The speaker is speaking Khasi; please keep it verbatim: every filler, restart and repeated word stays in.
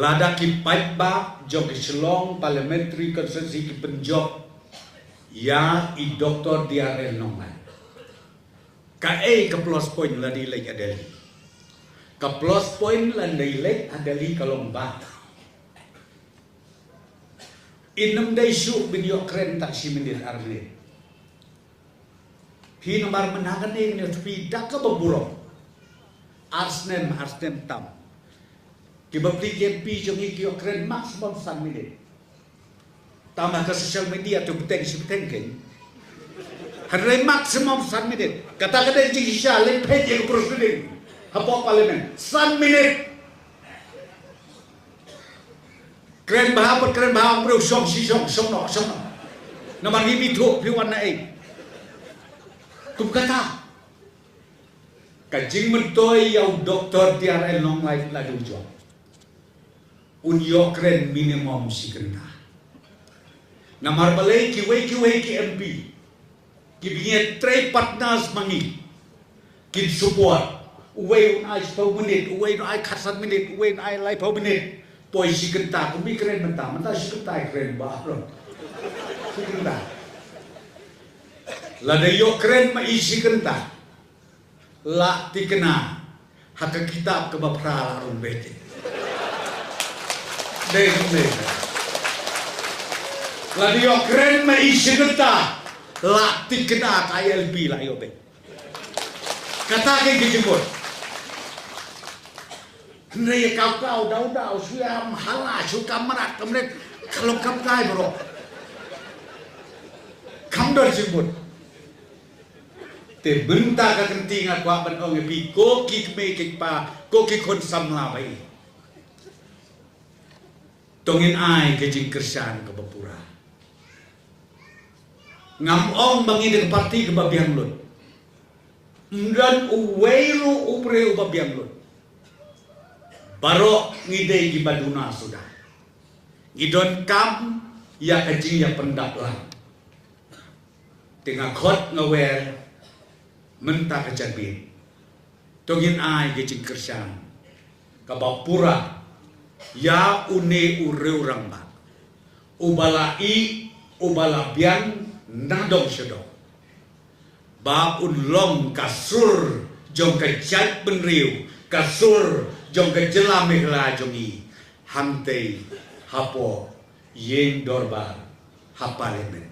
Lada ki paidbah jong ki Shillong Parliamentary Constituency ki pynjop ïa i Doctor D R L Nonglait, kaei ka plus point lada i leit ha Delhi? Ka plus point lada i leit ha Delhi ka long ba in ym dei shuh ban ïoh kren tang shi minit ar minit. Phi namar mynta kane ngi ïoh tharai da kaba burom. Ar snem, ar snem tam, ki bapli ki M P jong ngi ki ïoh kren maximum san minit. Tang ha ka social media to bteng shi bteng kein. Hynrei maximum san minit. Kata ka dei jingshisha leit peit ïa ka proceeding hapoh Parliament. San minit. Kren bha, pat kren bha, ong briew shong shi shong, shong noh, shong noh. Namar ngi bi thuh phi wan na ei. Kum kata. Ka jingmyntoi ïa u Doctor D R L Nonglait lada u jop, un ïoh kren minimum shi kynta. Namar balei kiwei kiwei ki M P kiba ngi trei partners ma ngi kin support. Uwei un ai shiphew minit, uwei un ai khatsan minit, uwei un ai laiphew minit. Poi shi kynta, kum i kren mynta, mynta shi kynta i kren ba ro. Shi kynta. Lada ïoh kren ma i shi kynta, la thikna ha ka kitab kaba phra la rung beit. Dei, dei. Lada ïoh kren ma i shi kynta, la thikna ka I L P la ïoh beit. Kata ka jingmut. Hynrei ka kaw daw daw shu ïa hala shu kamrat kamret ka long kam kai bro. Kam don jingmut. Te mynta ka kynti nga kwah ban ong ïa phi ko ki kmie ki kpa, ko ki khun samla ba ïeit, to ngin ai ka jingkyrshan kaba pura. Ngam ong ba ngi da ka parti kaba biang lut. Ym don uwei ruh u briew uba biang lut. Baroh ngi dei kiba duna suda. Ngi donkam ïa ka jingïapyndap lang. Te nga khot nga wer mynta ka janmiet, to ngin ai ka jingkyrshan kaba pura ïa une u riew rangbah uba la ïeh, uba la biang na dong sha dong, ba un long ka sur jong ka jaitbynriew, ka sur jong ka jylla Meghalaya jong ngi, hangtei hapoh ïing dorbar, ha Parliament.